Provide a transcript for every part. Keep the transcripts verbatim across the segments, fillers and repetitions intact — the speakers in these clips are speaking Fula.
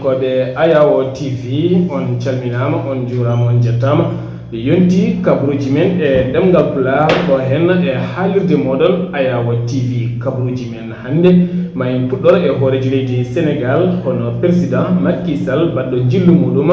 Koɓe Ayawo T V, on calminaama, on njuuraama, on njettaama. Yonti kabaruuji men e ɗemngal Pulaar ɗo heen e haalirde mooɗon Ayawo T V. Kabaruuji men hannde, ma en puɗɗor e hooreejo leydi Senegaal, hono Persidaŋ Makki Sal, baɗɗo njillu muuɗum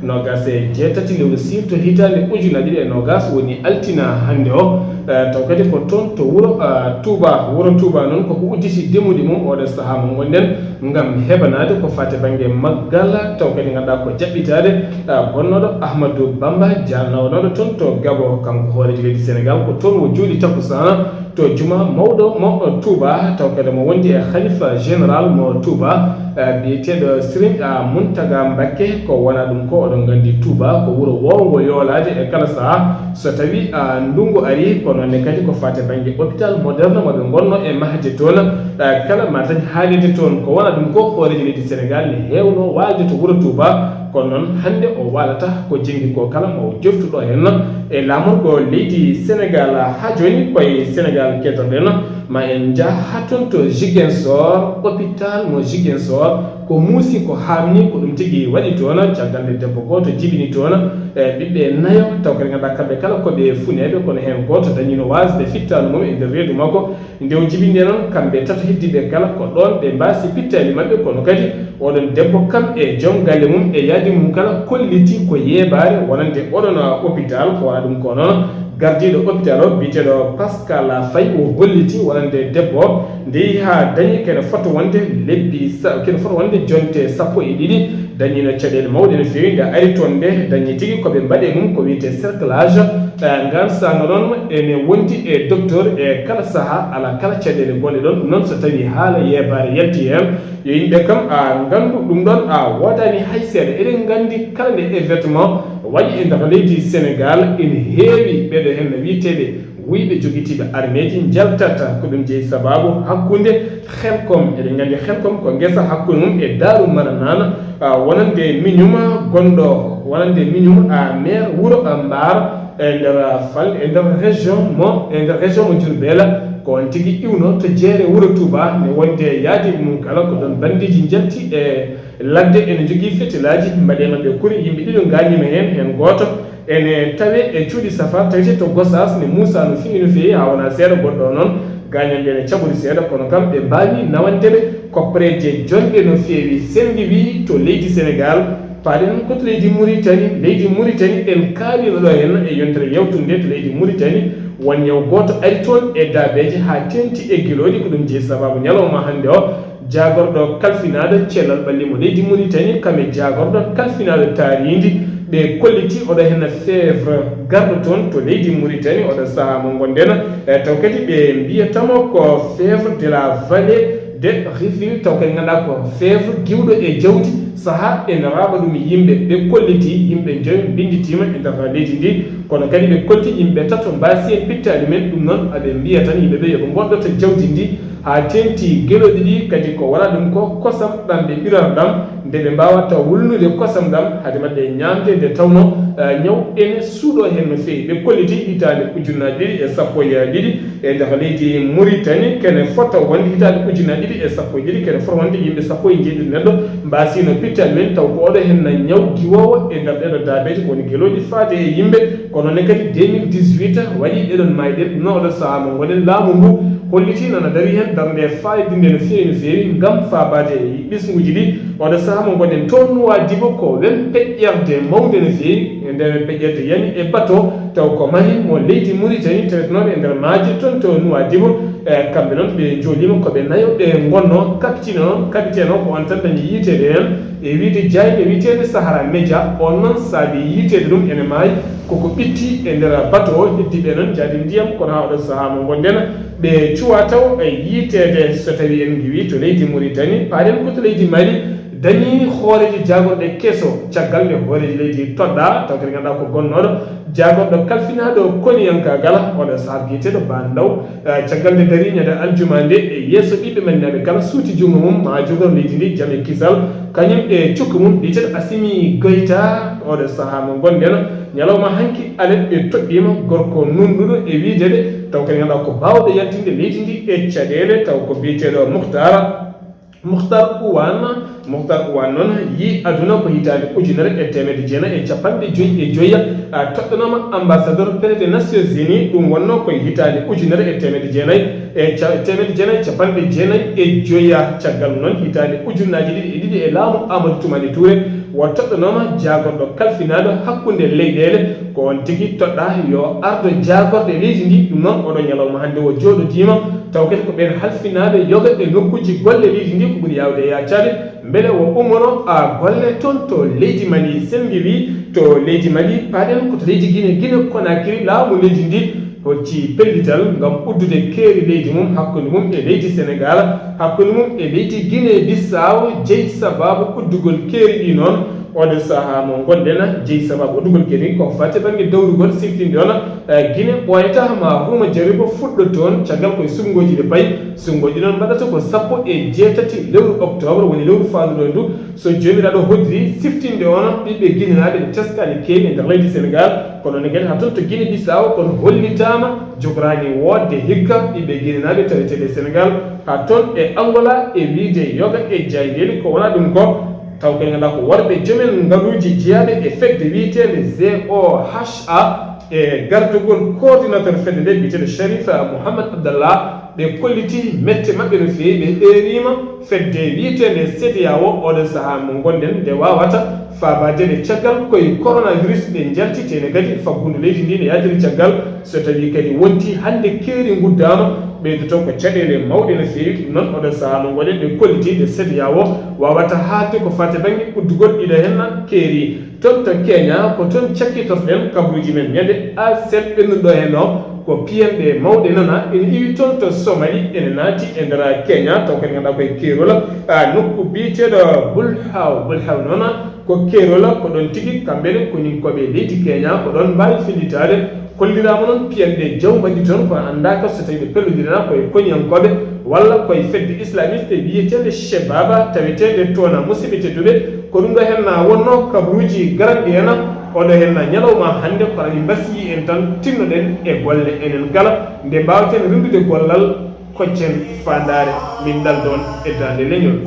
noogaas e jeetati lewru siirto hitaande ujunaaji ɗiɗi e noogaas, woni altina hannde o. Eh, taw kadi ko toon to wuro, ah, Tuuba. Wuro Tuuba noon koko udditi demuɗi mum oɗo sahaa mo ngonɗen ngam heɓanaade ko faati bannge maggal, taw kadi ngannduɗaa ko jaɓɓitaade, ah, gonnooɗo Ahmadou Bamba Dia, nawanooɗo toon to Gabo, kanko hooreejo leydi Senegaal, ko toon o juuli takkusaan to juma mawɗo mo Tuuba, taw kadi mo wondi e Khalifa Général mo Tuuba, eh, biyeteeɗo Serigne, ah, Mountaga Mbacké. Ko wonaa ɗum ko, oɗon nganndi Tuuba ko wuro woowngo yoolaade e kala sahaa so tawii, ah, ndunngu arii, kono ne kadi ko faati bannge hôpital moderne mo ɓe ngonnoo e mahde toon, ah, kala ma dañ haalirde toon. Ko wonaa ɗum ko, hooreejo leydi Senegaal ne heewnoo waalde to wuro Tuuba, kono noon hannde o waalata ko jenngi ko kala, ma o joftu ɗo heen e laamorgo leydi Senegaal. Haa jooni koye Senegaal keddorɗen, ma en njah haa toon to Ziguinchor, hôpital mo Ziguinchor, ko muusi, ko haamni, ko ɗum tigi waɗi toon. Caggal nde debbo gooto jibini toon e ɓiɓɓe nayo, taw kadi ngannduɗaa kamɓe kala ko ɓe funeeɓe, kono heen gooto dañiino waasde fittaandu mum e nder reedu makko. Nde o jibinde noon, kamɓe tato heddiiɓe kala ko ɗoon ɓe mbaasi pittaali maɓɓe, kono kadi oɗon debbo kam e joom galle mum e yaadi mum kala kolliti ko yeebaare wonande oɗon hôpital. Ko wonaa ɗum ko noon, gardiiɗo hôpital o biyeteeɗo Pascal Faye o holliti wonande debbo o nde yehi haa dañi kene fota wonde lebbi sa-, kene fota wonde jonte sappo e ɗiɗi, dañiino caɗeele mawɗe no feewi. Nde ari toon nde dañi tigi ko ɓe mbaɗi e mum ko wiyetee cerclage. Eh, ngaan saanga noon ene wondi e docteur e kala sahaa, alaa kala caɗeele gonɗe ɗoon. Ɗum noon so tawii haala yeebaare yalti heen, yo yimɓe kam a nganndu ɗum ɗoon a woodaani hay seeɗa. Eɗen nganndi kala nde événement waɗi e nder leydi Senegaal, ene heewi ɓeɗo heen no wiyeteeɓe wuyɓe jogitiiɓe armeeji njaltata. Ko ɗum jeyi sabaabu hakkunde Xelkom. Eɗen nganndi Xelkom ko ngesa hakkunde mum e Daaru Marnaan, a, wonande miñum gonɗo, wonande miñum a maire wuro a Mbaar e nder fal, e nder région mo, e nder région mo Diourbel. Ko on tigi iwno to jeere wuro Touba, ne wonde yaadi mum kala ko ɗoon banndeeji njalti e ladde ene jogii fetelaaji, mbaɗeema ɓe kuri, yimɓe ɗiɗo ngaañiima heen, heen gooto ene tawee e cuuɗi safar, tawetee to Gosaas, ne muusa no feewi, no feewi, haa wonaa seeɗa goɗɗo o noon, gaañanɗe ene caɓori seeɗa, kono kam ɓe mbaawi nawande ɓe koppareeje jonɗe no feewi. Senngi wii to leydi Senegaal, paaɗen ko to leydi Muritani. Leydi Muritani, en kaaliino ɗo heen e yontere yawtunde to leydi Muritani, won ñaw gooto ari toon e daabeeje haa teeŋti e gelooɗi, ko ɗum jeyi sabaabu ñalawma hannde o. Jaagorɗo kalfinaaɗo cellal ɓalli mo leydi Muritani, kam e jaagorɗo kalfinaaɗo taariindi, ɓe kolliti oɗo heen fièvre garɗo toon to leydi Muritani, oɗo sahaa mo ngonɗen. E, taw kadi ɓe mbiyata mo ko fièvre de la vallée de Rivière, taw kadi ngannduɗaa ko fièvre giwɗo e jawdi, sahaa ene raaɓa ɗum yimɓe. Ɓe kolliti yimɓe njoyo mbinnditiima e nder leydi ndi, kono kadi ɓe kolti yimɓe tato mbaasi e pittaali men. Ɗum noon aɓe mbiya tan yimɓe ɓe yo ɓe ngoɗɗoto jawdi ndi, haa teeŋti gelooɗi ɗi kadi ko wonaa ɗum ko kosam ɗam ɓe ɓirata ɗam, nde ɓe mbaawata wulnude kosam ɗam, hade maɓɓe ñaamde nde tawnoo, eh, ñaw ene suuɗoo heen no feewi. Ɓe kolliti hitaande ujunnaaji ɗiɗi e sappo e ɗiɗi e nder leydi Muritani, kene fota wonde hitaande ujunnaaji ɗiɗi e sappo e ɗiɗi, kene fota wonde yimɓe sappo e njeeɗiɗi neɗɗo mbaasiino pittaali men, taw ko oɗo heen na ñaw giwoowo e nder ɗeɗo daabeeje, ko woni gelooɗi faade e yimɓe. Kono ne kadi deux mille dix-huit waɗi ɗeɗon maayɗe, no oɗo sahaa mo ngonɗen laamu ngu holliti nana darii heen darnde faayidinnde no feewi, no feewi ngam faabaade e ɓesnguuji ɗi. Oɗo sahaa mo ngonɗen toon Nuwaadibu ko ween peƴƴerde mawnde no feewi. E nder peƴƴerde yani e bato taw ko mari mo leydi Muritani tawetenooɗo e nder maaje toon to Nuwaadibu. E kamɓe noon ɓe njooliima ko ɓe nayo ɓe ngonnoo, kapitiine noon, kapiteene o ko on tan dañi yiiteede heen. E wiyde jaaynde wiyeteende Sahara Média, on noon saabi yiiteede ɗum ene maayi, koko ɓitti e nder bato o, heddiiɓe noon jaadi ndiyam, kono haa oɗo sahaa mo ngonɗen, ɓe cuwaa taw e yiiteede. So tawii en ngiwii to leydi Muritani, paaɗen ko to leydi Mali, dañi hooreejo jaagorɗe keso, caggal nde hooreejo leydi toɗɗaa, taw kadi ngannduɗaa ko gonnooɗo jaagorɗo kalfinaaɗo koniyankaagal, oɗo sahaa biyeteeɗo Ba Ndaw. Eh, caggal nde darii ñande aljuma nde, e yeeso ɓiɓɓe Malinaaɓe kala suuti junngo mum, ma jogor leydi ndi jam e kisal, kañum e cukko mum biyeteeɗo Assimi Goïta. Oɗo sahaa mo ngonɗen, ñalawma hanki alet ɓe toɗɗiima gorko nuunɗuɗo e wiyde ɓe, taw kadi ngannduɗaa ko baawɗo yaltinde leydi ndi e caɗeele, taw ko biyeteeɗo Muhtar, Muhtar Uwan. Moktar Wan noon yii aduna ko hitaande ujunere e teemedde jeenayi e capanɗe joyi e joyi, a, toɗɗanooma ambassadeur pellet des Nations Unies. Ɗum wonnoo ko e hitaande ujunere e teemedde jeenayi e ca-, teemedde jeenayi e capanɗe jeenayi e joyi. Caggal mum noon, hitaande ujunnaaji ɗiɗi e ɗiɗi e laamu Amadou Toumani Touré, o toɗɗanooma jaagorɗo kalfinaaɗo hakkunde leyɗeele. Ko oon tigi toɗɗaa yo ardo jaagorɗe leydi ndi. Ɗum noon, oɗo ñalawma hannde o jooɗodiima, taw kadi ko ɓeen halfinaaɓe yoga e nokkuuji golle leydi ndi ko ɓuri yaawde e yaacaade. Mbele o ummono a golle toon to leydi Mali? Sen ngiwi to leydi Mali, paaɗen ko to leydi Guinée, Guinée Conakry, laamu leydi ndi hocci pellital ngam uddude keeri leydi mum hakkunde mum e leydi Sénégal, hakkunde mum e leydi Guinée Bissau. Jeyi sababu uddugol keeri ɗi noon, oɗo sahaa mo ngonɗen, jeyi sababu uddugol keeri ko fate bannge dawrugol siftinde on, eh, Guinée ɓooyata ma huma jaribo fuɗɗo toon caggal koye suɓngooji ɗe payi. Suɓngooji noon mbaɗata ko sappo e jeetati lewru octobre, woni lewru faanduɗo ndu. So joomiraaɗo hoddiri siftinde on, ɓiɓɓe Guinée naaɓe ɓe teskaani keeri e nder leydi Sénégal, kono ne kadi haa toon to Guinée Bissau kono hollitaama, jogoraani woodde hikka ɓiɓɓe Guinée naaɓe taweteeɓe Sénégal, haa toon e Angola e wiyde yoga e jaayndeeli. Ko wonaa ɗum ko taw kay nganndaa ko worɓe joomen ngaluuji jeyaaɓe e fedde wiyeteende Z O H A e gardugol coordinateur fedde nde wiyeteende Sharif Mohamed Abdallah. Ɓe kolliti mette maɓɓe no feewi, ɓe eeriima fedde wiyeteende CEDEAO oɗon sahaa mo ngonɗen nde waawata faabaade nde caggal koye coronavirus ɓe njalti, tene kadi faggudu leydi ndi ne yaajiri caggal. So tawii kadi wonti hannde keeri nguddaama, ɓeydoto ko caɗeele mawɗe no feewi. Ɗum noon oɗon sahaa mo ngonɗen ɓe kolliti nde CEDEAO waawata haalde ko fate bannge uddugol ɗiɗo henna keeri. Toon to Kenya, ko toon cakkitorɗen kabaruuji men ñande aset ɓennuɗo heen o, ko piyanɗe mawɗe nana ene iwi toon to Somali, ene naati e nder Kenya, taw kadi ngannduɗaa koye keerol, a, nokku biyeteeɗo Bulhaw. Bulhaw noon ko keerol, ko ɗoon tigi kamɓe ne koninkooɓe leydi Kenya ko ɗoon mbaawi fillitaade. Kolliraama noon piyanɗe jawmbaɗi toon, kono anndaaka so tawii ɓe pellondirana koye koniyankooɓe walla koye fedde islamiste wiyeteende Shebaba, taweteende toon. Musidɓe tedduɓe, ko ɗum ɗo henna wonnoo kabaruuji garanɗi en oɗo henna ñalawma hannde, kono min mbasiyii en tan tinnoɗen e golle enen kala. Nde mbaawten renndude gollal, koccen faandaare, min ndalda on e daande leñol.